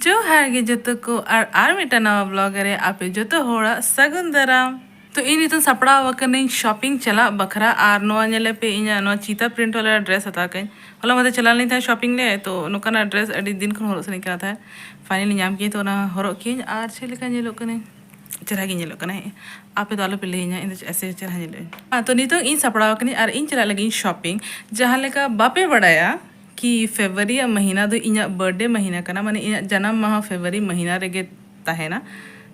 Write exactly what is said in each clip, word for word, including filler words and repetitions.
ᱡᱚᱦᱟᱨ ᱜᱮ ᱡᱚᱛᱚ ᱠᱚ, ᱟᱨ ᱟᱨ ᱢᱤᱫᱴᱟᱝ ᱱᱟᱣᱟ ᱵᱞᱚᱜ ᱨᱮ ᱟᱯᱮ ᱡᱚᱛᱚ ᱦᱚᱲᱟᱜ ᱥᱟᱹᱜᱩᱱ ᱫᱟᱨᱟᱢ᱾ ᱛᱚ ᱤᱧ ᱱᱤᱛᱚᱝ ᱥᱟᱯᱲᱟᱣ ᱟᱠᱟᱱᱟᱹᱧ ᱥᱚᱯᱤᱝ ᱪᱟᱞᱟᱜ ᱵᱟᱠᱷᱨᱟ, ᱟᱨ ᱱᱚᱣᱟ ᱧᱮᱞᱮ ᱯᱮ, ᱤᱧᱟᱹᱜ ᱱᱚᱣᱟ ᱪᱤᱛᱟ ᱯᱨᱤᱱᱴ ᱣᱟᱞᱟ ᱰᱨᱮᱥ ᱦᱟᱛᱟᱣ ᱠᱟᱹᱧ᱾ ᱦᱚᱞᱟ ᱢᱟᱫᱷᱮᱨ ᱪᱟᱞᱟᱣ ᱞᱮᱱ ᱛᱟᱦᱮᱸᱫ ᱥᱚᱯᱤᱝ ᱞᱮ, ᱛᱚ ᱱᱚᱝᱠᱟᱱᱟᱜ ᱰᱨᱮᱥ ᱟᱹᱰᱤ ᱫᱤᱱ ᱠᱷᱚᱱ ᱦᱚᱨᱚᱜ ᱥᱟᱱᱟᱧ ᱠᱟᱱᱟ ᱛᱟᱦᱮᱸᱫ᱾ ᱯᱷᱟᱭᱱᱟᱞᱤ ᱧᱟᱢ ᱠᱤᱫᱟᱹᱧ, ᱛᱚ ᱚᱱᱟ ᱦᱚᱨᱚᱜ ᱠᱤᱭᱟᱹᱧ᱾ ᱟᱨ ᱪᱮᱫ ᱞᱮᱠᱟ ᱧᱮᱞᱚᱜ ᱠᱟᱱᱟ? ᱪᱮᱦᱨᱟ ᱜᱮ ᱧᱮᱞᱚᱜ ᱠᱟᱱᱟ᱾ ᱦᱮᱸ, ᱟᱯᱮ ᱫᱚ ᱟᱞᱚᱯᱮ ᱞᱟᱹᱭᱟᱹᱧᱟ ᱤᱧ ᱫᱚ ᱪᱮᱫ ᱥᱮ ᱪᱮᱦᱨᱟ ᱧᱮᱞᱚᱜ ᱟᱹᱧ᱾ ᱦᱮᱸ, ᱛᱚ ᱱᱤᱛᱚᱝ ᱤᱧ ᱥᱟᱯᱲᱟᱣ ᱟᱠᱟᱱᱟᱹᱧ ᱟᱨ ᱤᱧ ᱪᱟᱞᱟᱜ ᱞᱟᱹᱜᱤᱫ ᱤᱧ ᱥᱚᱯᱤᱝ᱾ ᱡᱟᱦᱟᱸ ᱞᱮᱠᱟ ᱵᱟᱯᱮ ᱵᱟᱲᱟᱭᱟ ᱠᱤ ᱯᱷᱮᱵᱽᱨᱩᱣᱟᱨᱤ ᱨᱮᱭᱟᱜ ᱢᱟᱹᱦᱤᱱᱟ ᱫᱚ ᱤᱧᱟᱹᱜ ᱵᱟᱨᱛᱷᱰᱮ ᱢᱟᱹᱦᱤᱱᱟ ᱠᱟᱱᱟ, ᱢᱟᱱᱮ ᱤᱧᱟᱹᱜ ᱡᱟᱱᱟᱢ ᱢᱟᱦᱟ ᱯᱷᱮᱵᱽᱨᱩᱣᱟᱨᱤ ᱢᱟᱹᱦᱤᱱᱟ ᱨᱮᱜᱮ ᱛᱟᱦᱮᱱᱟ,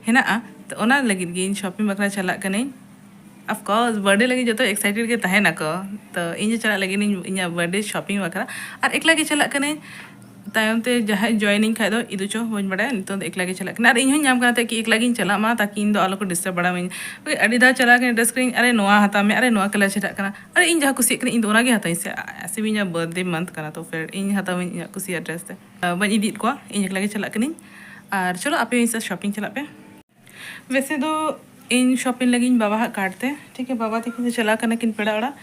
ᱦᱮᱱᱟᱜᱼᱟ᱾ ᱛᱚ ᱚᱱᱟ ᱞᱟᱹᱜᱤᱫ ᱜᱮ ᱤᱧ ᱥᱚᱯᱤᱝ ᱵᱟᱠᱷᱨᱟ ᱪᱟᱞᱟᱜ ᱠᱟᱹᱱᱟᱹᱧ᱾ ᱚᱯᱷᱠᱳᱨᱥ, ᱵᱟᱨᱛᱷᱰᱮ ᱞᱟᱹᱜᱤᱫ ᱡᱚᱛᱚ ᱮᱠᱥᱟᱭᱴᱮᱰ ᱜᱮ ᱛᱟᱦᱮᱱᱟᱠᱚ᱾ ᱛᱚ ᱤᱧ ᱦᱚᱸ ᱪᱟᱞᱟᱜ ᱞᱟᱹᱜᱤᱫ ᱤᱧ ᱤᱧᱟᱹᱜ ᱵᱟᱨᱛᱷᱰᱮ ᱥᱚᱯᱤᱝ ᱵᱟᱠᱷᱨᱟ, ᱟᱨ ᱮᱠᱞᱟ ᱜᱮ ᱪᱟᱞᱟᱜ ᱠᱟᱹᱱᱟᱹᱧ᱾ ᱛᱟᱭᱚᱢ ᱛᱮ ᱡᱟᱦᱟᱸᱭ ᱡᱚᱭᱮᱱᱤᱧ ᱠᱷᱟᱡ ᱫᱚ ᱤᱫᱩ ᱪᱚ, ᱵᱟᱹᱧ ᱵᱟᱲᱟᱭᱟ᱾ ᱱᱤᱛᱚᱝ ᱫᱚ ᱮᱠᱞᱟ ᱜᱮ ᱪᱟᱞᱟᱜ ᱠᱟᱱᱟ, ᱟᱨ ᱤᱧ ᱦᱚᱸᱧ ᱧᱟᱢ ᱠᱟᱱᱟ ᱛᱟᱠᱤ ᱮᱠᱞᱟ ᱜᱤᱧ ᱪᱟᱞᱟᱜ ᱢᱟ, ᱛᱟᱠᱤ ᱤᱧ ᱫᱚ ᱟᱞᱚ ᱠᱚ ᱰᱤᱥᱴᱟᱨᱵ ᱵᱟᱲᱟ ᱢᱟᱹᱧ᱾ ᱳᱭ ᱟᱹᱰᱤ ᱫᱷᱟᱣ ᱪᱟᱞᱟᱣ ᱠᱟᱱᱟ ᱰᱨᱮᱥ ᱠᱤᱨᱤᱧ, "ᱟᱨᱮ ᱱᱚᱣᱟ ᱦᱟᱛᱟᱣ ᱢᱮ, ᱟᱨᱮ ᱱᱚᱣᱟ ᱠᱟᱞᱟᱨ ᱪᱮᱦᱨᱟᱜ ᱠᱟᱱᱟ, ᱟᱨᱮ ᱤᱧ ᱡᱟᱦᱟᱸ ᱠᱩᱥᱤᱭᱟᱜ ᱠᱟᱱᱟ ᱤᱧ ᱫᱚ ᱚᱱᱟ ᱜᱮ ᱦᱟᱛᱟᱣ ᱤᱧ ᱥᱮ, ᱥᱮ ᱤᱧᱟᱹᱜ ᱵᱟᱨᱛᱷᱰᱮ ᱢᱟᱱᱛᱷ ᱠᱟᱱᱟ, ᱛᱚ ᱯᱷᱤᱨ ᱤᱧ ᱦᱟᱛᱟᱣ ᱟᱹᱧ ᱤᱧᱟᱹᱜ ᱠᱩᱥᱤᱭᱟᱜ ᱰᱨᱮᱥ ᱛᱮ᱾" ᱵᱟᱹᱧ ᱤᱫᱤᱭᱮᱫ ᱠᱚᱣᱟ, ᱤᱧ ᱮᱠᱞᱟ ᱜᱮ ᱪᱟᱞᱟᱜ ᱠᱟᱹᱱᱟᱹᱧ᱾ ᱟᱨ ᱪᱚᱞᱚ ᱟᱯᱮ ᱦᱚᱸ ᱤᱧ ᱥᱟᱶ ᱥᱚᱯᱤᱝ ᱪᱟᱞᱟᱜ ᱯᱮ᱾ ᱣᱮᱥᱮ ᱫᱚ ᱤᱧ ᱥᱚᱯᱤᱝ ᱞᱟᱹᱜᱤᱫ ᱤᱧ ᱵᱟᱵᱟᱣᱟᱜ ᱠᱟᱨᱰ ᱛᱮ, ᱴᱷᱤᱠ ᱜᱮᱭᱟ, ᱵᱟᱵᱟ ᱛᱟᱹᱠᱤᱱ ᱫᱚ ᱪᱟᱞᱟᱣ ᱠᱟᱱᱟ ᱠᱤᱱ ᱯᱮᱲᱟ ᱚᱲᱟᱜ᱾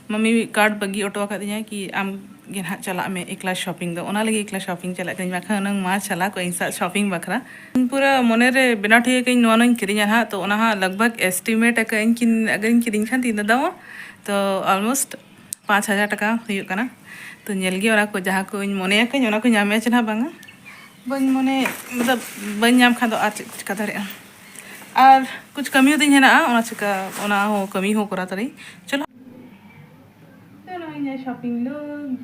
ᱢᱟᱢᱤ ᱠᱟᱨᱰ ᱵᱟᱹᱜᱤ ᱦᱚᱴᱚ ᱟᱠᱟᱫᱤᱧᱟ ᱠᱤ ᱟᱢ ᱜᱮ ᱱᱟᱦᱟᱜ ᱪᱟᱞᱟᱜ ᱢᱮ ᱮᱠᱞᱟ ᱥᱚᱯᱤᱝ ᱫᱚ, ᱚᱱᱟ ᱞᱟᱹᱜᱤᱫ ᱮᱠᱞᱟ ᱥᱚᱯᱤᱝ ᱪᱟᱞᱟᱜ ᱠᱟᱹᱱᱟᱹᱧ, ᱵᱟᱠᱷᱟᱱ ᱦᱩᱱᱟᱹᱝ ᱢᱟ ᱪᱟᱞᱟᱣ ᱠᱚᱜ ᱤᱧ ᱥᱟᱶ ᱥᱚᱯᱤᱝ ᱵᱟᱠᱷᱨᱟ᱾ ᱯᱩᱨᱟᱹ ᱢᱚᱱᱮ ᱨᱮ ᱵᱮᱱᱟᱣ ᱴᱷᱤᱠ ᱟᱠᱟᱫᱟᱹᱧ ᱱᱚᱣᱟ ᱱᱚᱣᱟᱧ ᱠᱤᱨᱤᱧᱟ ᱱᱟᱦᱟᱜ, ᱛᱚ ᱚᱱᱟ ᱦᱟᱸᱜ ᱞᱟᱜᱽ ᱵᱷᱟᱜᱽ ᱮᱥᱴᱤᱢᱮᱴ ᱟᱠᱟᱫᱟᱹᱧ ᱠᱤᱱ ᱟᱜᱟᱨᱤᱧ ᱠᱤᱨᱤᱧ ᱠᱷᱟᱱ ᱛᱤᱱᱟᱹᱜ ᱫᱟᱢᱚᱜᱼᱟ, ᱛᱚ ᱚᱞᱢᱳᱥᱴ ᱯᱟᱸᱪ ᱦᱟᱡᱟᱨ ᱴᱟᱠᱟ ᱦᱩᱭᱩᱜ ᱠᱟᱱᱟ᱾ ᱛᱚ ᱧᱮᱞ ᱜᱮ ᱚᱱᱟ ᱠᱚ ᱡᱟᱦᱟᱸ ᱠᱚᱧ ᱢᱚᱱᱮᱭᱟᱠᱟᱹᱧ ᱚᱱᱟ ᱠᱚ ᱧᱟᱢᱮᱭᱟ ᱪᱮ ᱱᱟᱦᱟᱜ ᱵᱟᱝᱟ, ᱵᱟᱹᱧ ᱢᱚᱱᱮ, ᱢᱚᱛᱞᱚᱵ ᱵᱟᱹᱧ ᱧᱟᱢ ᱠᱷᱟᱱ ᱫᱚ ᱟᱨ ᱪᱮᱫ ᱪᱤᱠᱟ ᱫᱟᱲᱮᱭᱟᱜᱼᱟ᱾ ᱟᱨ ᱠᱩᱪ ᱠᱟᱹᱢᱤ ᱦᱚᱸ ᱛᱤᱧ ᱦᱮᱱᱟᱜᱼᱟ, ᱚᱱᱟ ᱪᱤᱠᱟ, ᱚᱱᱟ ᱦᱚᱸ ᱠᱟᱹᱢᱤ ᱦᱚᱸ ᱠᱚᱨᱟᱣ ᱛᱟᱞᱤᱧ᱾ ᱪᱚᱞᱚ᱾ ᱪᱚᱞᱚ, ᱤᱧᱟᱹᱜ shopping look,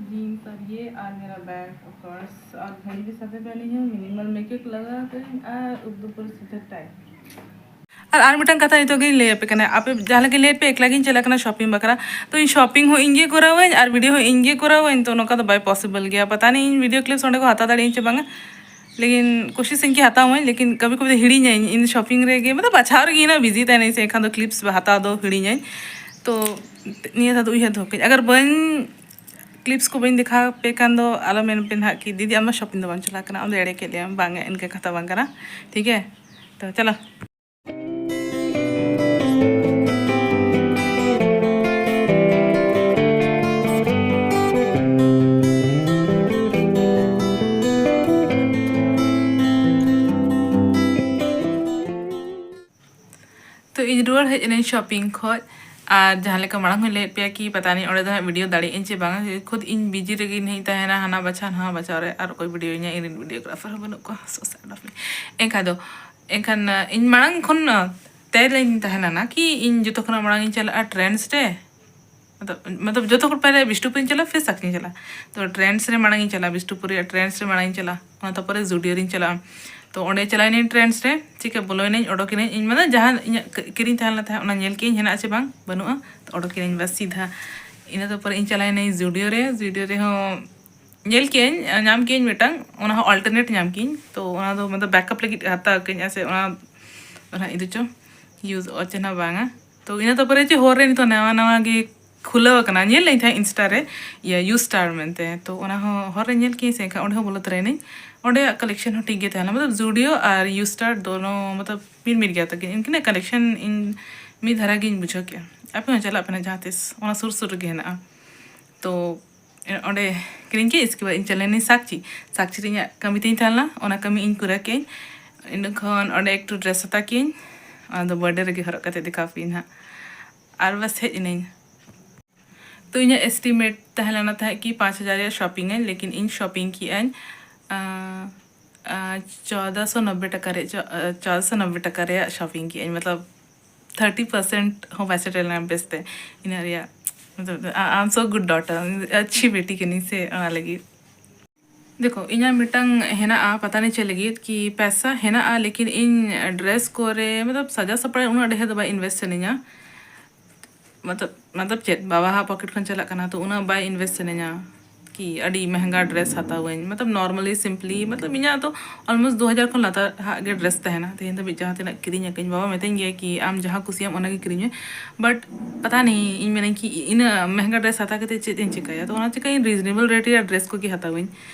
jeans और ये और मेरा bag, of course, और घड़ी भी साथ में पहनी हूँ, minimal makeup लगा कर, और ऊपर से time। ᱟᱨ ᱟᱨ ᱢᱤᱫᱴᱟᱝ ᱠᱟᱛᱷᱟ ᱱᱤᱛᱚᱜ ᱜᱤᱧ ᱞᱟᱹᱭ ᱟᱯᱮ ᱠᱟᱱᱟ, ᱟᱯᱮ ᱡᱟᱦᱟᱸ ᱞᱮᱠᱟ ᱞᱟᱹᱭ ᱯᱮ ᱮᱠᱞᱟ ᱜᱤᱧ ᱪᱟᱞᱟᱜ ᱠᱟᱱᱟ ᱥᱚᱯᱤᱝ ᱵᱟᱠᱷᱨᱟ, ᱛᱚ ᱤᱧ ᱥᱚᱯᱤᱝ ᱦᱚᱸ ᱤᱧ ᱜᱮ ᱠᱚᱨᱟᱣᱟᱹᱧ ᱟᱨ ᱵᱷᱤᱰᱤᱭᱳ ᱦᱚᱸ ᱤᱧ ᱜᱮ ᱠᱚᱨᱟᱣᱟᱹᱧ, ᱛᱚ ᱱᱚᱝᱠᱟ ᱫᱚ ᱵᱟᱭ ᱯᱚᱥᱤᱵᱚᱞ ᱜᱮᱭᱟ᱾ ᱯᱟᱛᱟ ᱱᱤ ᱤᱧ ᱵᱷᱤᱰᱤᱭᱳ ᱠᱞᱤᱯᱥ ᱚᱸᱰᱮ ᱠᱚ ᱦᱟᱛᱟᱣ ᱫᱟᱲᱮᱭᱟᱜᱼᱟ ᱪᱮ ᱵᱟᱝᱟ, ᱞᱮᱠᱤᱱ ᱠᱳᱥᱤᱥ ᱤᱧ ᱠᱤ ᱦᱟᱛᱟᱣ ᱢᱟᱹᱧ, ᱞᱮᱠᱤᱱ ᱠᱟᱵᱷᱤ ᱠᱟᱵᱷᱤ ᱫᱚ ᱦᱤᱲᱤᱧᱟᱹᱧ ᱤᱧ ᱫᱚ ᱥᱚᱯᱤᱝ ᱨᱮᱜᱮ, ᱢᱚᱛᱞᱚᱵ ᱵᱟᱪᱷᱟᱣ ᱨᱮᱜᱮ ᱤᱧ ᱵᱤᱡᱤ ᱛᱟᱦᱮᱱᱟᱹᱧ ᱥᱮ, ᱮᱱᱠᱷᱟᱱ ᱫᱚ ᱠᱞᱤᱯᱥ ᱦᱟᱛᱟᱣ ᱫᱚ ᱦᱤᱲᱤᱧᱟᱹᱧ᱾ ᱛᱚ ᱱᱤᱭᱟᱹ ᱫᱷᱟᱣ ᱫᱚ ᱩᱭᱦᱟᱹᱨ ᱫᱚᱦᱚ ᱠᱟᱹᱧ, ᱟᱜᱟᱨ ᱵᱟᱹᱧ ᱠᱞᱤᱯᱥ ᱠᱚ ᱵᱟᱹᱧ ᱫᱮᱠᱷᱟᱣ ᱯᱮ ᱠᱷᱟᱱ ᱫᱚ ᱟᱞᱚ ᱢᱮᱱ ᱯᱮ ᱱᱟᱦᱟᱜ ᱠᱤ ᱫᱤᱫᱤ ᱟᱢ ᱫᱚ ᱥᱚᱯᱤᱝ ᱫᱚ ᱵᱟᱢ ᱪᱟᱞᱟᱣ ᱠᱟᱱᱟ, ᱟᱢ ᱫᱚ ᱮᱲᱮ ᱠᱮᱫ ᱞᱮᱭᱟᱢ, ᱵᱟᱝ ᱤᱱᱠᱟᱹ ᱠᱟᱛᱷᱟ ᱵᱟᱝ ᱠᱟᱱᱟ, ᱴᱷᱤᱠ ᱜᱮᱭᱟ᱾ ᱛᱚ ᱪᱚᱞᱚ᱾ ᱦᱮᱡ ᱮᱱᱟᱹᱧ ᱥᱚᱯᱤᱝ ᱠᱷᱚᱡ᱾ ᱟᱨ ᱡᱟᱦᱟᱸ ᱞᱮᱠᱟ ᱢᱟᱲᱟᱝ ᱦᱚᱸᱧ ᱞᱟᱹᱭᱮᱫ ᱯᱮᱭᱟ ᱠᱤ ᱯᱟᱛᱟ ᱱᱤᱧ ᱚᱸᱰᱮ ᱫᱚ ᱦᱟᱸᱜ ᱵᱷᱤᱰᱤᱭᱳ ᱫᱟᱲᱮᱭᱟᱜ ᱟᱹᱧ ᱪᱮ ᱵᱟᱝᱟ, ᱠᱷᱩᱫ ᱤᱧ ᱵᱤᱡᱤ ᱨᱮᱜᱮ ᱱᱟᱦᱟᱜ ᱤᱧ ᱛᱟᱦᱮᱱᱟ, ᱦᱟᱱᱟ ᱵᱟᱪᱷᱟ ᱱᱟᱣᱟ ᱵᱟᱪᱷᱟ ᱨᱮ, ᱟᱨ ᱚᱠᱚᱭ ᱵᱷᱤᱰᱤᱭᱳᱧᱟ, ᱤᱧ ᱨᱮᱱ ᱵᱷᱤᱰᱤᱭᱳᱜᱨᱟᱯᱷᱟᱨ ᱦᱚᱸ ᱵᱟᱹᱱᱩᱜ ᱠᱚᱣᱟ, so sad of me᱾ ᱮᱱᱠᱷᱟᱱ ᱫᱚ, ᱮᱱᱠᱷᱟᱱ ᱤᱧ ᱢᱟᱲᱟᱝ ᱠᱷᱚᱱ ᱛᱮ ᱞᱮᱧ ᱛᱟᱦᱮᱸ ᱞᱮᱱᱟ ᱠᱤ ᱤᱧ ᱡᱚᱛᱚ ᱠᱷᱚᱱᱟᱜ ᱢᱟᱲᱟᱝ ᱤᱧ ᱪᱟᱞᱟᱜᱼᱟ ᱴᱨᱮᱱᱰᱥ ᱨᱮ, ᱢᱚᱛᱞᱚᱵ, ᱢᱚᱛᱞᱚᱵ ᱡᱚᱛᱚ ᱠᱷᱚᱱ ᱯᱮᱦᱞᱮ ᱵᱤᱥᱱᱩᱯᱩᱨᱤᱧ ᱪᱟᱞᱟᱜᱼᱟ, ᱯᱷᱤᱨ ᱥᱟᱠᱪᱤᱧ ᱪᱟᱞᱟᱜᱼᱟ᱾ ᱛᱚ ᱴᱨᱮᱱᱰᱥ ᱨᱮ ᱢᱟᱲᱟᱝ ᱤᱧ ᱪᱟᱞᱟᱜᱼᱟ, ᱵᱤᱥᱱᱩᱯᱩᱨ ᱨᱮᱭᱟᱜ ᱴᱨᱮᱱᱰᱥ ᱨᱮ ᱢᱟᱲᱟᱝ ᱤᱧ ᱪᱟᱞᱟᱜᱼᱟ, ᱚᱱᱟ ᱛᱟᱯᱚᱨᱮ ᱡᱩᱰᱤᱭᱳ ᱨᱤᱧ ᱪᱟᱞᱟᱜᱼᱟ᱾ ᱛᱚ ᱚᱸᱰᱮ ᱪᱟᱞᱟᱣ ᱮᱱᱟᱹᱧ ᱴᱨᱮᱱᱰᱥ ᱨᱮ, ᱪᱤᱠᱟᱹ ᱵᱚᱞᱚᱭᱮᱱᱟᱹᱧ, ᱚᱰᱚᱠᱮᱱᱟᱹᱧ, ᱤᱧ ᱢᱟᱱᱮ ᱡᱟᱦᱟᱸ ᱤᱧᱟᱹᱜ ᱠᱤ- ᱠᱤᱨᱤᱧ ᱛᱟᱦᱮᱸ ᱞᱮᱱᱟ ᱛᱟᱦᱮᱸᱫ, ᱚᱱᱟ ᱧᱮᱞ ᱠᱮᱜᱼᱟᱹᱧ ᱦᱮᱱᱟᱜᱼᱟ ᱪᱮ ᱵᱟᱝ, ᱵᱟᱹᱱᱩᱜᱼᱟ᱾ ᱛᱚ ᱚᱰᱚᱠᱮᱱᱟᱹᱧ ᱵᱟᱥ ᱥᱤᱫᱷᱟ᱾ ᱤᱱᱟᱹ ᱛᱟᱯᱚᱨᱮ ᱤᱧ ᱪᱟᱞᱟᱣᱮᱱᱟᱹᱧ ᱡᱩᱰᱤᱭᱳ ᱨᱮ, ᱡᱩᱰᱤᱭᱳ ᱨᱮᱦᱚᱸ ᱧᱮᱞ ᱠᱮᱜᱼᱟᱹᱧ, ᱧᱟᱢ ᱠᱮᱜᱼᱟᱹᱧ ᱢᱤᱫᱴᱟᱝ, ᱚᱱᱟ ᱦᱚᱸ ᱚᱞᱴᱟᱨᱱᱮᱴ ᱧᱟᱢ ᱠᱮᱜᱼᱟᱹᱧ᱾ ᱛᱚ ᱚᱱᱟ ᱫᱚ ᱢᱚᱛᱞᱚᱵ ᱵᱮᱠᱟᱯ ᱞᱟᱹᱜᱤᱫ ᱦᱟᱛᱟᱣ ᱠᱟᱜᱼᱟᱹᱧ, ᱟᱥᱮ ᱚᱱᱟ, ᱚᱱᱟ ᱤᱫᱤ ᱪᱚ ᱤᱭᱩᱡᱽ ᱚᱪᱮ ᱦᱚᱸ ᱵᱟᱝᱟ᱾ ᱛᱚ ᱤᱱᱟᱹ ᱛᱟᱯᱚᱨᱮ ᱡᱮ ᱦᱚᱨ ᱨᱮ ᱱᱤᱛᱚᱜ ᱱᱟᱣᱟ ᱱᱟᱣᱟ ᱜᱮ ᱠᱷᱩᱞᱟᱹᱣ ᱟᱠᱟᱱᱟ, ᱧᱮᱞ ᱞᱮᱫᱟᱹᱧ ᱛᱟᱦᱮᱸᱫ ᱤᱱᱥᱴᱟ ᱨᱮ, ᱤᱭᱟᱹ ᱭᱩ ᱥᱴᱟᱨ ᱢᱮᱱᱛᱮ᱾ ᱛᱚ ᱚᱱᱟ ᱦᱚᱸ ᱦᱚᱨ ᱨᱮ ᱧᱮᱞ ᱠᱮᱜᱼᱟᱹᱧ ᱥᱮ, ᱮᱱᱠᱷᱟᱱ ᱚᱸᱰᱮ ᱦᱚᱸ ᱵᱚᱞᱚ ᱛᱚᱨᱟᱭᱮᱱᱟᱹᱧ᱾ ᱚᱸᱰᱮᱭᱟᱜ ᱠᱟᱞᱮᱠᱥᱚᱱ ᱦᱚᱸ ᱴᱷᱤᱠ ᱜᱮ ᱛᱟᱦᱮᱸ ᱞᱮᱱᱟ, ᱢᱚᱛᱞᱚᱵ ᱡᱩᱰᱤᱭᱳ ᱟᱨ ᱭᱩ ᱥᱴᱟᱨ ᱫᱚᱱᱚ ᱢᱚᱛᱞᱚᱵ ᱢᱤᱫ ᱢᱤᱫ ᱜᱮᱭᱟ ᱛᱟᱹᱠᱤᱱ᱾ ᱩᱱᱠᱤᱱᱟᱜ ᱠᱟᱞᱮᱠᱥᱚᱱ ᱤᱧ ᱢᱤᱫ ᱫᱷᱟᱨᱟ ᱜᱤᱧ ᱵᱩᱡᱷᱟᱹᱣ ᱠᱮᱜᱼᱟ᱾ ᱟᱯᱮ ᱦᱚᱸ ᱪᱟᱞᱟᱜ ᱯᱮ ᱱᱟᱜ ᱡᱟᱦᱟᱸ ᱛᱤᱥ, ᱚᱱᱟ ᱥᱩᱨ ᱥᱩᱨ ᱨᱮᱜᱮ ᱦᱮᱱᱟᱜᱼᱟ᱾ ᱛᱚ ᱚᱸᱰᱮ ᱠᱤᱨᱤᱧ ᱠᱮᱜᱼᱟᱹᱧ, ᱤᱥᱠᱮ ᱵᱟᱫ ᱤᱧ ᱪᱟᱞᱟᱣᱮᱱᱟᱹᱧ ᱥᱟᱠᱪᱤ᱾ ᱥᱟᱠᱪᱤ ᱨᱮ ᱤᱧᱟᱹᱜ ᱠᱟᱹᱢᱤ ᱛᱤᱧ ᱛᱟᱦᱮᱸ ᱞᱮᱱᱟ, ᱚᱱᱟ ᱠᱟᱹᱢᱤ ᱤᱧ ᱯᱩᱨᱟᱹ ᱠᱮᱜᱼᱟᱹᱧ᱾ ᱤᱱᱟᱹ ᱠᱷᱚᱱ ᱚᱸᱰᱮ ᱮᱠᱴᱩ ᱰᱨᱮᱥ ᱦᱟᱛᱟᱣ ᱠᱮᱜᱼᱟᱹᱧ, ᱚᱱᱟ ᱫᱚ ᱵᱟᱨᱛᱷᱰᱮ ᱨᱮᱜᱮ ᱦᱚᱨᱚᱜ ᱠᱟᱛᱮ ᱫᱮᱠᱷᱟᱣ ᱯᱮᱭᱟᱹᱧ ᱦᱟᱸᱜ᱾ ᱟᱨ ᱵᱟᱥ ᱦᱮᱡ ᱮᱱᱟᱹᱧ᱾ ᱛᱚ ᱤᱧᱟᱹᱜ ᱮᱥᱴᱤᱢᱮᱴ ᱛᱟᱦᱮᱸ ᱞᱮᱱᱟ ᱛᱟᱦᱮᱸᱫ ᱠᱤ ᱯᱟᱸᱪ ᱦᱟᱡᱟᱨ ᱨᱮᱭᱟᱜ ᱥᱚᱯᱤᱝ ᱟᱹᱧ, ᱞᱮᱠᱤᱱ ᱤᱧ ᱥᱚᱯᱤᱝ ᱠᱮᱜᱼᱟᱹᱧ, ᱟᱸ, ᱟᱸ, ᱪᱚᱣᱫᱟ ᱥᱚ ᱱᱚᱵᱵᱳᱭ ᱴᱟᱠᱟ ᱨᱮᱭᱟᱜ, ᱪᱚ-, ᱟᱸ, ᱪᱚᱣᱫᱟ ᱥᱚ ᱱᱚᱵᱵᱳᱭ ᱴᱟᱠᱟ ᱨᱮᱭᱟᱜ ᱥᱚᱯᱤᱝ ᱠᱮᱜᱼᱟᱹᱧ, ᱢᱚᱛᱞᱚᱵ ᱛᱷᱟᱨᱴᱤ ᱯᱟᱨᱥᱮᱱᱴ ᱦᱚᱸ ᱵᱟᱭ ᱥᱮᱴᱮᱨ ᱞᱮᱱᱟ ᱵᱮᱥᱛᱮ ᱤᱱᱟᱹ ᱨᱮᱭᱟᱜ᱾ ᱢᱚᱛᱞᱚᱵ, I, I am so good daughter, ᱟᱪᱪᱷᱤ ᱵᱮᱴᱤ ᱠᱟᱹᱱᱟᱹᱧ ᱥᱮ, ᱚᱱᱟ ᱞᱟᱹᱜᱤᱫ᱾ ᱫᱮᱠᱷᱚ, ᱤᱧᱟᱹᱜ ᱢᱤᱫᱴᱟᱝ ᱦᱮᱱᱟᱜᱼᱟ ᱯᱟᱛᱟ ᱱᱤᱪᱮ ᱞᱟᱹᱜᱤᱫ ᱠᱤ ᱯᱮᱥᱟ ᱦᱮᱱᱟᱜᱼᱟ, ᱞᱮᱠᱤᱱ ᱤᱧ ᱰᱨᱮᱥ ᱠᱚᱨᱮ, ᱢᱚᱛᱞᱚᱵ, ᱥᱟᱡᱟᱣ ᱥᱟᱯᱲᱟᱣ ᱩᱱᱟᱹᱜ ᱰᱷᱮᱨ ᱫᱚ ᱵᱟᱭ ᱤᱱᱵᱷᱮᱥᱴ ᱥᱟᱱᱟᱧᱟ᱾ ᱢᱚᱛᱞᱚᱵ, ᱢᱚᱛᱞᱚᱵ ᱪᱮᱫ, ᱵᱟᱵᱟᱣᱟᱜ ᱯᱚᱠᱮᱴ ᱠᱷᱚᱱ ᱪᱟᱞᱟᱜ ᱠᱟᱱᱟ, ᱛᱚ ᱩᱱᱟᱹᱜ ᱵᱟᱭ ᱤᱱᱵᱷᱮᱥᱴ ᱥᱟᱱᱟᱧᱟ ᱠᱤ ᱟᱹᱰᱤ ᱢᱮᱦᱮᱝᱜᱟ ᱰᱨᱮᱥ ᱦᱟᱛᱟᱣᱟᱹᱧ᱾ ᱢᱚᱛᱞᱚᱵ, normally, simply, ᱢᱚᱛᱞᱚᱵ, ᱤᱧᱟᱹᱜ ᱫᱚ almost ᱫᱩ ᱦᱟᱡᱟᱨ ᱠᱷᱚᱱ ᱞᱟᱛᱟᱨ ᱦᱟᱜ ᱜᱮ ᱰᱨᱮᱥ ᱛᱟᱦᱮᱱᱟ᱾ ᱛᱮᱦᱮᱧ ᱫᱷᱟᱹᱵᱤᱡ ᱡᱟᱦᱟᱸ ᱛᱤᱱᱟᱹᱜ ᱠᱤᱨᱤᱧ ᱟᱠᱟᱫᱟᱹᱧ, ᱵᱟᱵᱟ ᱢᱮᱛᱟᱹᱧ ᱜᱮᱭᱟ ᱠᱤ, "ᱟᱢ ᱡᱟᱦᱟᱸ ᱠᱩᱥᱤᱭᱟᱢ ᱚᱱᱟᱜᱮ ᱠᱤᱨᱤᱧ ᱢᱮ", but ᱯᱟᱛᱟ ᱱᱮᱦᱤ, ᱤᱧ ᱢᱮᱱᱟᱹᱧ ᱠᱤ ᱤᱱᱟᱹᱜ ᱢᱮᱦᱮᱝᱜᱟ ᱰᱨᱮᱥ ᱦᱟᱛᱟᱣ ᱠᱟᱛᱮ ᱪᱮᱫ ᱤᱧ ᱪᱤᱠᱟᱹᱭᱟ? ᱛᱚ ᱚᱱᱟ ᱪᱤᱠᱟᱹ ᱤᱧ ᱨᱤᱡᱚᱱᱮᱵᱚᱞ ᱨᱮᱴ ᱨᱮᱭᱟᱜ ᱰᱨᱮᱥ ᱠᱚᱜᱮ ᱦᱟᱛᱟᱣᱟᱹᱧ᱾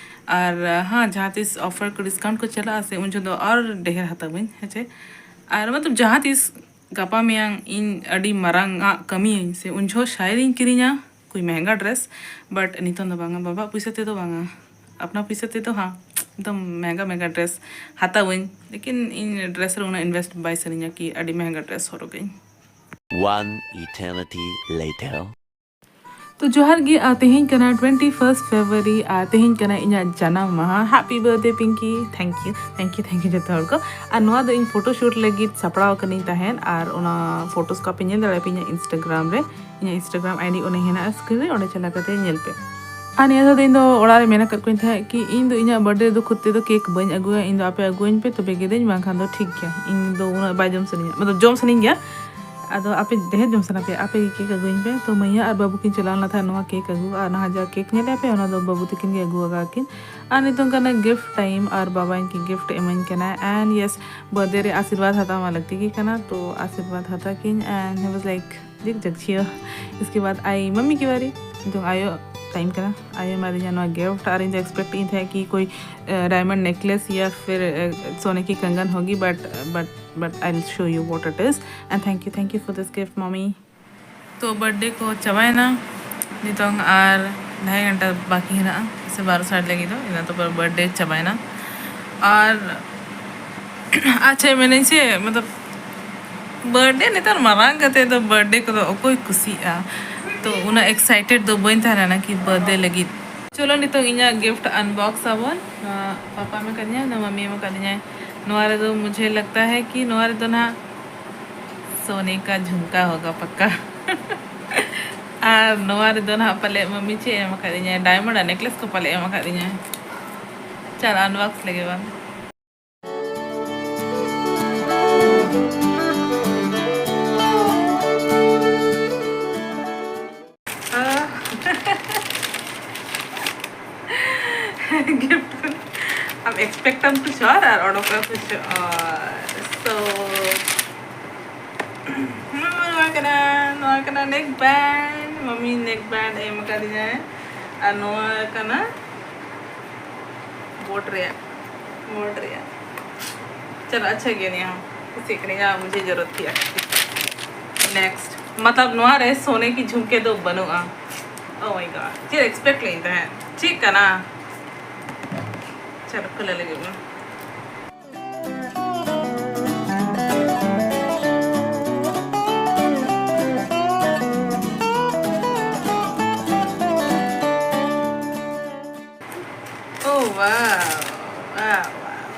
ᱟᱨ ᱦᱮᱸ, ᱡᱟᱦᱟᱸ ᱛᱤᱥ ᱚᱯᱷᱟᱨ ᱠᱚ, ᱰᱤᱥᱠᱟᱣᱩᱱᱴ ᱠᱚ ᱪᱟᱞᱟᱜᱼᱟ ᱥᱮ, ᱩᱱ ᱡᱚᱦᱚᱜ ᱫᱚ ᱟᱨ ᱰᱷᱮᱨ ᱦᱟᱛᱟᱣᱟᱹᱧ, ᱦᱮᱸ ᱪᱮ? ᱟᱨ ᱢᱚᱛᱞᱚᱵ ᱡᱟᱦᱟᱸ ᱛᱤᱥ ᱜᱟᱯᱟ ᱢᱮᱭᱟᱝ ᱤᱧ ᱟᱹᱰᱤ ᱢᱟᱨᱟᱝ ᱟᱜ ᱠᱟᱹᱢᱤᱭᱟᱹᱧ ᱥᱮ, ᱩᱱ ᱡᱚᱦᱚᱜ ᱥᱟᱭᱨᱤᱧ ᱠᱤᱨᱤᱧᱟ ᱠᱚᱭ ᱢᱮᱦᱮᱝᱜᱟ ᱰᱨᱮᱥ, but ᱱᱤᱛᱚᱝ ᱫᱚ ᱵᱟᱝᱟ, ᱵᱟᱵᱟ ᱯᱩᱭᱥᱟᱹ ᱛᱮᱫᱚ ᱵᱟᱝᱟ, ᱟᱯᱱᱟ ᱯᱩᱭᱥᱟᱹ ᱛᱮᱫᱚ ᱦᱟᱸ ᱮᱠᱫᱚᱢ ᱢᱮᱦᱮᱝᱜᱟ ᱢᱮᱦᱮᱝᱜᱟ ᱰᱨᱮᱥ ᱦᱟᱛᱟᱣᱟᱹᱧ, ᱞᱮᱠᱤᱱ ᱤᱧ ᱰᱨᱮᱥ ᱨᱮ ᱩᱱᱟᱹᱜ ᱤᱱᱵᱷᱮᱥᱴ ᱵᱟᱭ ᱥᱟᱱᱟᱧᱟ ᱠᱤ ᱟᱹᱰᱤ ᱢᱮᱦᱮᱝᱜᱟ ᱰᱨᱮᱥ ᱦᱚᱨᱚᱜᱟᱹᱧ᱾ One eternity later. ᱛᱚ ᱡᱚᱦᱟᱨ ᱜᱮ, ᱟᱨ ᱛᱮᱦᱮᱧ ᱠᱟᱱᱟ twenty first February, ᱟᱨ ᱛᱮᱦᱮᱧ ᱠᱟᱱᱟ ᱤᱧᱟᱹᱜ ᱡᱟᱱᱟᱢ ᱢᱟᱦᱟ᱾ Happy birthday, Pinky. Thank you, thank you, thank you ᱡᱚᱛᱚ ᱦᱚᱲ ᱠᱚ᱾ ᱟᱨ ᱱᱚᱣᱟ ᱫᱚ ᱤᱧ photo shoot ᱞᱟᱹᱜᱤᱫ ᱥᱟᱯᱲᱟᱣ ᱠᱟᱹᱱᱟᱹᱧ ᱛᱟᱦᱮᱸᱫ, ᱟᱨ ᱚᱱᱟ photos ᱠᱚ ᱟᱯᱮ ᱧᱮᱞ ᱫᱟᱲᱮᱭᱟᱜᱼᱟ ᱯᱮ ᱤᱧᱟᱹᱜ Instagram ᱨᱮ᱾ ᱤᱧᱟᱹᱜ Instagram ID ᱚᱸᱰᱮ ᱦᱮᱱᱟᱜᱼᱟ screen ᱨᱮ, ᱚᱸᱰᱮ ᱪᱟᱞᱟᱣ ᱠᱟᱛᱮ ᱧᱮᱞ ᱯᱮ᱾ ᱟᱨ ᱱᱤᱭᱟᱹ ᱫᱷᱟᱣ ᱫᱚ ᱤᱧ ᱫᱚ ᱚᱲᱟᱜ ᱨᱮ ᱢᱮᱱ ᱟᱠᱟᱫ ᱠᱚᱣᱟᱧ ᱛᱟᱦᱮᱸᱫ ᱠᱤ ᱤᱧ ᱫᱚ ᱤᱧᱟᱹᱜ birthday ᱫᱚ ᱠᱷᱩᱫ ᱛᱮᱫᱚ cake ᱵᱟᱹᱧ ᱟᱹᱜᱩᱭᱟ, ᱤᱧ ᱫᱚ ᱟᱯᱮ ᱟᱹᱜᱩᱣᱟᱹᱧ ᱯᱮ ᱛᱚᱵᱮ ᱜᱮᱫᱟᱹᱧ, ᱵᱟᱝᱠᱷᱟᱱ ᱫᱚ ᱴᱷᱤᱠ ᱜᱮᱭᱟ, ᱤᱧ ᱫᱚ ᱩᱱᱟᱹᱜ ᱵᱟᱭ ᱡᱚᱢ ᱥᱟᱱᱟᱧᱟ, ᱢᱚᱛᱞᱚᱵ ᱡᱚᱢ ᱥᱟᱱᱟᱧ ᱜᱮᱭᱟ᱾ ᱟᱫᱚ ᱟᱯᱮ ᱰᱷᱮᱨ ᱡᱚᱢ ᱥᱟᱱᱟ ᱯᱮᱭᱟ, ᱟᱯᱮ ᱜᱮ cake ᱟᱹᱜᱩᱣᱟᱹᱧ ᱯᱮ᱾ ᱛᱚ ᱢᱟᱹᱭᱟ ᱟᱨ ᱵᱟᱹᱵᱩ ᱠᱤᱱ ᱪᱟᱞᱟᱣ ᱞᱮᱱᱟ ᱛᱟᱦᱮᱸᱫ ᱱᱚᱣᱟ cake ᱟᱹᱜᱩ, ᱟᱨ ᱱᱟᱦᱟᱜ ᱡᱟ cake ᱧᱮᱞᱮᱫ ᱯᱮ ᱚᱱᱟ ᱫᱚ ᱵᱟᱹᱵᱩ ᱛᱟᱹᱠᱤᱱ ᱜᱮ ᱟᱹᱜᱩ ᱟᱠᱟᱫ ᱠᱤᱱ᱾ ᱟᱨ ᱱᱤᱛᱚᱝ ᱠᱟᱱᱟ gift time, ᱟᱨ ᱵᱟᱵᱟ ᱤᱧ ᱠᱤ gift ᱮᱢᱟᱹᱧ ᱠᱟᱱᱟ᱾ And yes, birthday ᱨᱮ ᱟᱥᱤᱨᱵᱟᱫᱽ ᱦᱟᱛᱟᱣ ᱢᱟ ᱞᱟᱹᱠᱛᱤ ᱜᱮ ᱠᱟᱱᱟ, ᱛᱚ ᱟᱥᱤᱨᱵᱟᱫᱽ ᱦᱟᱛᱟᱣ ᱠᱤᱧ᱾ And he was like, ᱡᱤᱠ ᱡᱟᱠᱪᱷᱤᱭᱟᱹ᱾ ᱤᱥᱠᱮ ᱵᱟᱫ ᱟᱭ ᱢᱟᱢᱤ ᱠᱤ ᱵᱟᱨᱤ, ᱱᱤᱛᱚᱝ ᱟᱭᱳ time ᱠᱟᱱᱟ, ᱟᱭᱳ ᱮᱢᱟᱫᱤᱧᱟ ᱱᱚᱣᱟ gift᱾ ᱟᱨ ᱤᱧ ᱫᱚ expect ᱤᱧ ᱛᱟᱦᱮᱸ ᱠᱤ ᱠᱳᱭ diamond necklace ᱭᱟ ᱯᱷᱤᱨ ᱥᱳᱱᱮ ᱠᱤ ᱠᱟᱝᱜᱟᱱ ᱦᱳᱜᱤ, but but but I will show you what it is, and thank you, thank you for this gift, mommy. ᱛᱚ birthday ᱠᱚ ᱪᱟᱵᱟᱭᱮᱱᱟ, ᱱᱤᱛᱚᱝ ᱟᱨ ᱰᱷᱟᱭ ᱜᱷᱚᱱᱴᱟ ᱵᱟᱠᱤ ᱦᱮᱱᱟᱜᱼᱟ, ᱥᱮ ᱵᱟᱨᱚ ᱥᱟᱲᱮ ᱞᱟᱹᱜᱤᱫ ᱫᱚ ᱤᱱᱟᱹ ᱛᱚ birthday ᱪᱟᱵᱟᱭᱮᱱᱟ᱾ ᱟᱨ ᱟᱪᱪᱷᱟ ᱢᱮᱱᱟᱹᱧ ᱥᱮ, ᱢᱚᱛᱞᱚᱵ birthday ᱱᱮᱛᱟᱨ ᱢᱟᱨᱟᱝ ᱠᱟᱛᱮ ᱫᱚ birthday ᱠᱚᱫᱚ ᱚᱠᱚᱭ ᱠᱩᱥᱤᱜᱼᱟ? ᱛᱚ ᱩᱱᱟᱹᱜ excited ᱫᱚ ᱵᱟᱹᱧ ᱛᱟᱦᱮᱸ ᱞᱮᱱᱟ ᱠᱤ birthday ᱞᱟᱹᱜᱤᱫ᱾ ᱪᱚᱞᱚ ᱱᱤᱛᱚᱝ ᱤᱧᱟᱹᱜ gift unbox ᱟᱵᱚᱱ᱾ ᱱᱚᱣᱟ ᱯᱟᱯᱟ ᱮᱢ ᱟᱠᱟᱫᱤᱧᱟ, ᱱᱚᱣᱟ ᱢᱟᱢᱤ ᱮᱢ ᱟᱠᱟᱫᱤᱧᱟ᱾ ᱱᱚᱣᱟ ᱨᱮᱫᱚ ᱢᱩᱡᱷᱮ ᱞᱟᱜᱽᱛᱟ ᱦᱮ ᱠᱤ ᱱᱚᱣᱟ ᱨᱮᱫᱚ ᱱᱟᱦᱟᱜ ᱥᱳᱱᱮ ᱠᱟ ᱡᱷᱩᱢᱠᱟ ᱦᱳᱜᱟ ᱯᱟᱠᱟ᱾ ᱟᱨ ᱱᱚᱣᱟ ᱨᱮᱫᱚ ᱱᱟᱦᱟᱜ ᱯᱟᱞᱮ ᱢᱟᱢᱤ ᱪᱮᱫ ᱮ ᱮᱢ ᱟᱠᱟᱫᱤᱧᱟ, diamond ᱟᱨ necklace ᱠᱚ ᱯᱟᱞᱮ ᱮᱢ ᱟᱠᱟᱫᱤᱧᱟ᱾ ᱪᱟᱞ unbox ᱞᱮᱜᱮ ᱵᱚᱱ᱾ Gift ᱟᱢ expect ᱟᱢ ᱠᱩᱪ ᱟᱨ ᱚᱰᱚᱠᱟ ᱠᱩᱪ ᱟᱨ᱾ So ᱱᱚᱣᱟ ᱠᱟᱱᱟ, ᱱᱚᱣᱟ ᱠᱟᱱᱟ neck band᱾ ᱢᱟᱢᱤ neck band ᱮᱢ ᱟᱠᱟᱫᱤᱧᱟᱭ᱾ ᱟᱨ ᱱᱚᱣᱟ ᱠᱟᱱᱟ ᱜᱳᱴ ᱨᱮᱭᱟᱜ, ᱜᱳᱴ ᱨᱮᱭᱟᱜ᱾ ᱪᱚᱞᱚ, ᱟᱪᱪᱷᱟ ᱜᱮᱭᱟ, ᱱᱤᱭᱟᱹ ᱦᱚᱸ ᱠᱩᱥᱤᱜ ᱠᱟᱹᱱᱟᱹᱧ, ᱟᱨ ᱢᱩᱡᱷᱮ ᱡᱟᱨᱩᱨᱟᱛ ᱛᱷᱤ ᱟᱯᱠᱤ᱾ Next, ᱢᱚᱛᱞᱚᱵ ᱱᱚᱣᱟ ᱨᱮ ᱥᱳᱱᱮ ᱠᱤ ᱡᱷᱩᱢᱠᱮ ᱫᱚ ᱵᱟᱹᱱᱩᱜᱼᱟ᱾ Oh my God, ᱪᱮᱫ expect ᱞᱮᱫᱟᱹᱧ ᱛᱟᱦᱮᱸᱫ, ᱪᱮᱫ ᱠᱟᱱᱟ? ᱪᱚᱞᱚ, ᱠᱷᱩᱞᱟᱹ ᱞᱟᱹᱜᱤᱫ ᱵᱚᱱ᱾ Wow, wow, wow.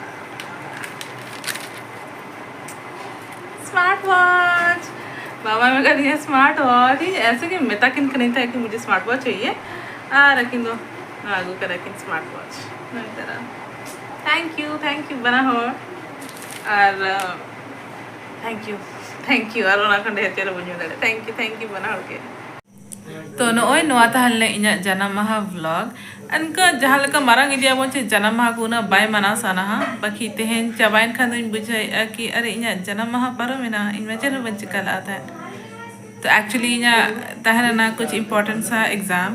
Smart watch. ᱵᱟᱵᱟ ᱢᱮᱛᱟ ᱫᱤᱧᱟ smart watch, ᱤᱧ ᱮᱥᱮ ᱜᱮ ᱢᱮᱛᱟ ᱠᱤᱱ ᱠᱟᱹᱱᱟᱹᱧ ᱛᱟᱦᱮᱸ ᱠᱤ ᱢᱩᱡᱷᱮ smart watch ᱪᱟᱦᱤᱭᱮ, ᱟᱨ ᱟᱹᱠᱤᱱ ᱫᱚ ᱱᱚᱣᱟ ᱟᱹᱜᱩ ᱠᱟᱫᱟ ᱠᱤᱱ smart watch᱾ ᱱᱚᱣᱟ ᱛᱟᱨᱟ᱾ Thank you, thank you ᱵᱟᱱᱟ ᱦᱚᱲ᱾ ᱟᱨ thank you, thank you, ᱟᱨ ᱚᱱᱟ ᱠᱷᱚᱱ ᱰᱷᱮᱨ ᱪᱮᱫ ᱦᱚᱸ ᱵᱟᱹᱧ ᱢᱮᱱ ᱫᱟᱲᱮᱭᱟᱜᱼᱟ᱾ Thank you, thank you ᱵᱟᱱᱟ ᱦᱚᱲ ᱜᱮ᱾ ᱛᱚ ᱱᱚᱜᱼᱚᱭ ᱱᱚᱣᱟ ᱛᱟᱦᱮᱸ ᱞᱮᱱᱟ ᱤᱧᱟᱹᱜ ᱡᱟᱱᱟᱢ ᱢᱟᱦᱟ vlog᱾ ᱮᱱᱠᱟ ᱡᱟᱦᱟᱸ ᱞᱮᱠᱟ ᱢᱟᱨᱟᱝ ᱤᱫᱤᱭᱟᱵᱚᱱ ᱪᱮ ᱡᱟᱱᱟᱢ ᱢᱟᱦᱟ ᱠᱚ ᱩᱱᱟᱹᱜ ᱵᱟᱭ ᱢᱟᱱᱟᱣ ᱥᱟᱱᱟᱣᱟ, ᱵᱟᱠᱤ ᱛᱮᱦᱮᱧ ᱪᱟᱵᱟᱭᱮᱱ ᱠᱷᱟᱱ ᱫᱚᱧ ᱵᱩᱡᱷᱟᱹᱣᱮᱫᱼᱟ ᱠᱤ ᱟᱨᱮ ᱤᱧᱟᱹᱜ ᱡᱟᱱᱟᱢ ᱢᱟᱦᱟ ᱯᱟᱨᱚᱢᱮᱱᱟ, ᱤᱧ ᱢᱟ ᱪᱮᱫ ᱦᱚᱸ ᱵᱟᱹᱧ ᱪᱤᱠᱟ ᱞᱮᱫᱼᱟ ᱛᱟᱦᱮᱸᱫ᱾ ᱛᱚ actually ᱤᱧᱟᱹᱜ ᱛᱟᱦᱮᱸ ᱞᱮᱱᱟ ᱠᱩᱪ important ᱥᱟ exam,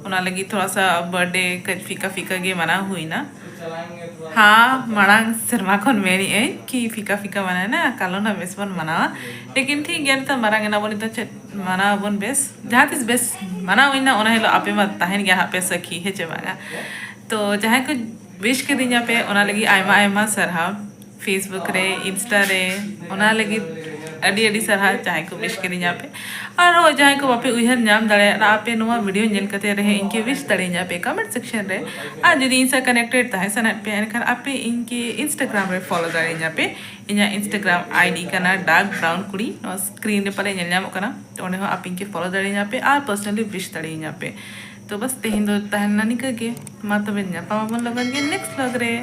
ᱚᱱᱟ ᱞᱟᱹᱜᱤᱫ ᱛᱷᱚᱲᱟ ᱥᱟ birthday ᱠᱟᱹᱡ ᱯᱷᱤᱠᱟ ᱯᱷᱤᱠᱟ ᱜᱮ ᱢᱟᱱᱟᱣ ᱦᱩᱭᱱᱟ᱾ ᱦᱟᱸ, ᱢᱟᱲᱟᱝ ᱥᱮᱨᱢᱟ ᱠᱷᱚᱱ ᱢᱮᱱᱮᱫ ᱟᱹᱧ ᱠᱤ ᱯᱷᱤᱠᱟ ᱯᱷᱤᱠᱟ ᱢᱟᱱᱟᱣ ᱮᱱᱟ, ᱠᱟᱞᱚᱢ ᱦᱟᱸᱜ ᱵᱮᱥ ᱵᱚᱱ ᱢᱟᱱᱟᱣᱟ᱾ ᱞᱮᱠᱤᱱ ᱴᱷᱤᱠ ᱜᱮᱭᱟ, ᱱᱤᱛᱚᱜ ᱢᱟᱨᱟᱝ ᱮᱱᱟ ᱵᱚᱱ, ᱱᱤᱛᱚᱜ ᱪᱮᱫ ᱢᱟᱱᱟᱣ ᱟᱵᱚᱱ ᱵᱮᱥ, ᱡᱟᱦᱟᱸ ᱛᱤᱥ ᱵᱮᱥ ᱢᱟᱱᱟᱣ ᱦᱩᱭᱱᱟ, ᱚᱱᱟ ᱦᱤᱞᱳᱜ ᱟᱯᱮ ᱢᱟ ᱛᱟᱦᱮᱱ ᱜᱮᱭᱟ ᱦᱟᱸᱜ ᱯᱮ ᱥᱟᱹᱠᱷᱤ, ᱦᱮᱸ ᱪᱮ ᱵᱟᱝᱟ? ᱛᱚ ᱡᱟᱦᱟᱸᱭ ᱠᱚ wish ᱠᱤᱫᱤᱧᱟ ᱯᱮ, ᱚᱱᱟ ᱞᱟᱹᱜᱤᱫ ᱟᱭᱢᱟ ᱟᱭᱢᱟ ᱥᱟᱨᱦᱟᱣ᱾ Facebook ᱨᱮ, Insta ᱨᱮ, ᱚᱱᱟ ᱞᱟᱹᱜᱤᱫ ᱟᱹᱰᱤ ᱟᱹᱰᱤ ᱥᱟᱨᱦᱟᱣ ᱡᱟᱦᱟᱸᱭ ᱠᱚ wish ᱠᱤᱫᱤᱧᱟ ᱯᱮ᱾ ᱟᱨᱦᱚᱸ ᱡᱟᱦᱟᱸᱭ ᱠᱚ ᱵᱟᱯᱮ ᱩᱭᱦᱟᱹᱨ ᱧᱟᱢ ᱫᱟᱲᱮᱭᱟᱜᱼᱟ, ᱟᱯᱮ ᱱᱚᱣᱟ video ᱧᱮᱞ ᱠᱟᱛᱮ ᱨᱮᱦᱚᱸ ᱤᱧ ᱠᱮ wish ᱫᱟᱲᱮᱭᱟᱹᱧᱟ ᱯᱮ comment section ᱨᱮ᱾ ᱟᱨ ᱡᱩᱫᱤ ᱤᱧ ᱥᱟᱶ connected ᱛᱟᱦᱮᱸ ᱥᱟᱱᱟᱭᱮᱫ ᱯᱮᱭᱟ, ᱮᱱᱠᱷᱟᱱ ᱟᱯᱮ ᱤᱧ ᱠᱮ Instagram ᱨᱮ follow ᱫᱟᱲᱮᱭᱟᱹᱧᱟ ᱯᱮ᱾ ᱤᱧᱟᱹᱜ Instagram ID ᱠᱟᱱᱟ dark brown ᱠᱩᱲᱤ, ᱱᱚᱣᱟ screen ᱨᱮ ᱯᱟᱞᱮ ᱧᱮᱞ ᱧᱟᱢᱚᱜ ᱠᱟᱱᱟ᱾ ᱛᱚ ᱚᱸᱰᱮ ᱦᱚᱸ ᱟᱯᱮ ᱤᱧ ᱠᱮ follow ᱫᱟᱲᱮᱭᱟᱹᱧᱟ ᱯᱮ ᱟᱨ personally wish ᱫᱟᱲᱮᱭᱟᱹᱧᱟ ᱯᱮ᱾ ᱛᱚ ᱵᱟᱥ ᱛᱮᱦᱮᱧ ᱫᱚ ᱛᱟᱦᱮᱸ ᱞᱮᱱᱟ ᱱᱤᱝᱠᱟᱹ ᱜᱮ᱾ ᱢᱟ ᱛᱚᱵᱮ ᱧᱟᱯᱟᱢ ᱟᱵᱚᱱ ᱞᱚᱜᱚᱱ ᱜᱮ next vlog ᱨᱮ᱾